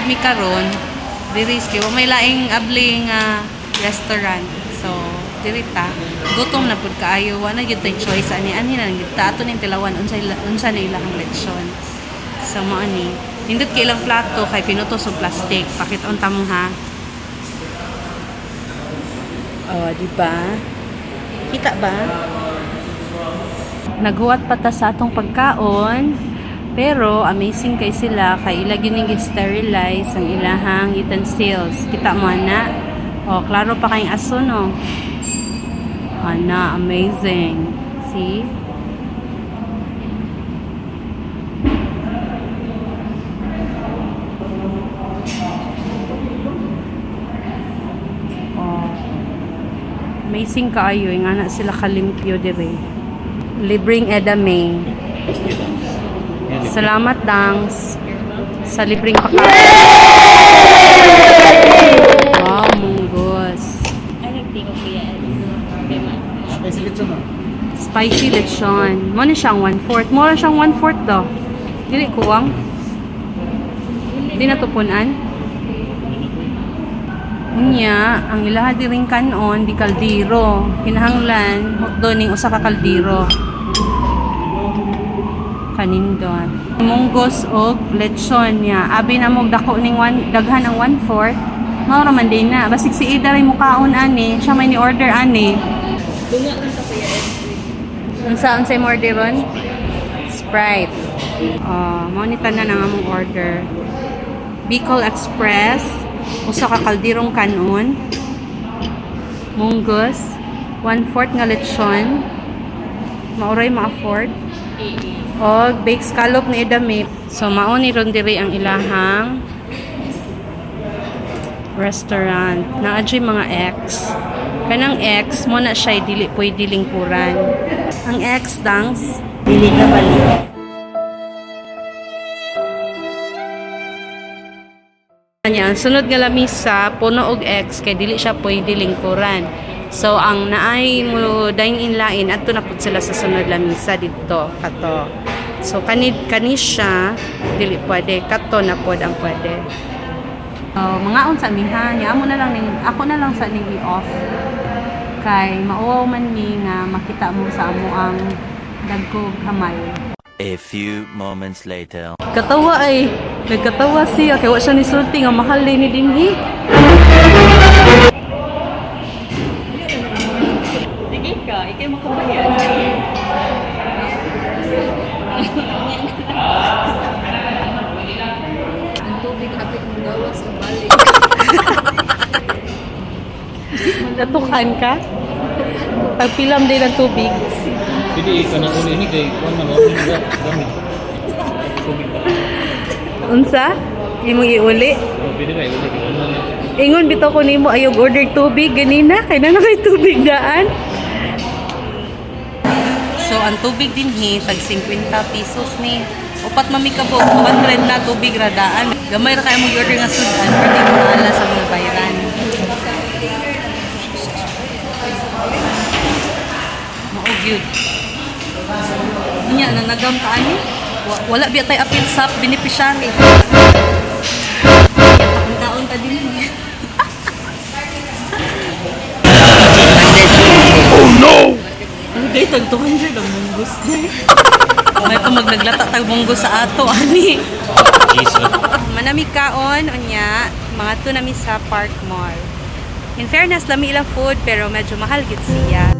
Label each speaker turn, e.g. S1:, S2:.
S1: jud mi karon diri kay wa may laing abli nga restaurant. So diri ta. Gutom na pud kaayo, wa na gyud tay choice ani ani na lang gyud ta ato ning tilawan unsa unsa na ilahang lechon. So mao ni. Nindot kay ilang plato kay pinutos og plastic. Pakita unta mo ha. Oh, di ba? Kita ba? Naghuwat pa ta sa atong pagkaon. Pero amazing kay sila kay ila gyud ning sterilize ang ilahang utensils. Kita mo na? Oh, klaro pa kayong aso no. Ana, amazing. See? Oh. Amazing kaayo nga na sila kalimpyo dire. Libreng edame. Salamat, Dangs, sa libreng pagkain. Wow, munggos.
S2: Ay, nagtingog kuya Eds.
S1: Spicy lechon. Mo ni siyang 1/4. Mo na siyang 1/4 do. Dili kuwang. Di na tupunan. Unya, ang ilaha diring kanon di kaldero. Kinahanglan hotdo ning usa ka kaldero. Kanindot. Munggos og lechon niya. Abi na mo dako ning one, daghan ang 1/4. Mao ra man din na. Basig si Ida ray mukaon ani, siya may ni order ani.
S2: Bunga ka sa Kuya Eds.
S1: Unsa unsay mo orderon? Sprite. Oh, mao ni tanan ang among order. Bicol Express, usa ka kaldirong kanon, munggos, 1/4 nga lechon, mauray ma-afford, og baked scallop ni Edame. So mao ni ron diri ang ilahang restaurant. Naa jud mga ex. Kanang ex mo na siya dili pwede lingkuran. Ang ex dangs
S2: Dili ka balik.
S1: Anya, ang sunod nga lamisa puno og ex kay dili siya pwede lingkuran. So ang naay mo dine in lain adto na pud sila sa sunod lamisa didto kato. So kani kani siya dili pwede, kato na pod ang pwede. So, mga unsa mi ha, nya amo na lang ning ako na lang sa ning i-off kay mauwaw man ni nga makita mo sa amo ang dagkog hamay.
S3: A few moments later.
S1: Katawa ay, nagkatawa siya kay wa siya ni sulti nga mahal ni dinhi.
S2: Sige ka, ikay makabayad.
S4: Ang tubig hapit mong gawas o balik.
S1: Natukan ka? Tagpilam din ang tubig.
S5: Pili ka na uli ni kay kuan man wala ni gamit. Tubig pa.
S1: Unsa? Imong iuli?
S5: Oh, pili ka uli kay kuan man.
S1: Ingon bitaw ko nimo ayog order tubig ganina kay na kay tubig daan. So ang tubig dinhi tag 50 pesos ni. Upat mami ka buok, 200 na tubig ra daan. Gamay ra kay mo order nga sudan pero di mahala sa mga bayran. Mao gyud. Unya nanagam ka ani? Wala biya tay apil sa beneficiary. Ang taon ta din. Oh no! Hindi, tag 200 ang munggos na. May pa magnaglata tag munggos sa ato, ani.
S5: Jesus.
S1: Manami kaon, unya, mga to nami sa Park Mall. In fairness, lami ilang food, pero medyo mahal gid siya.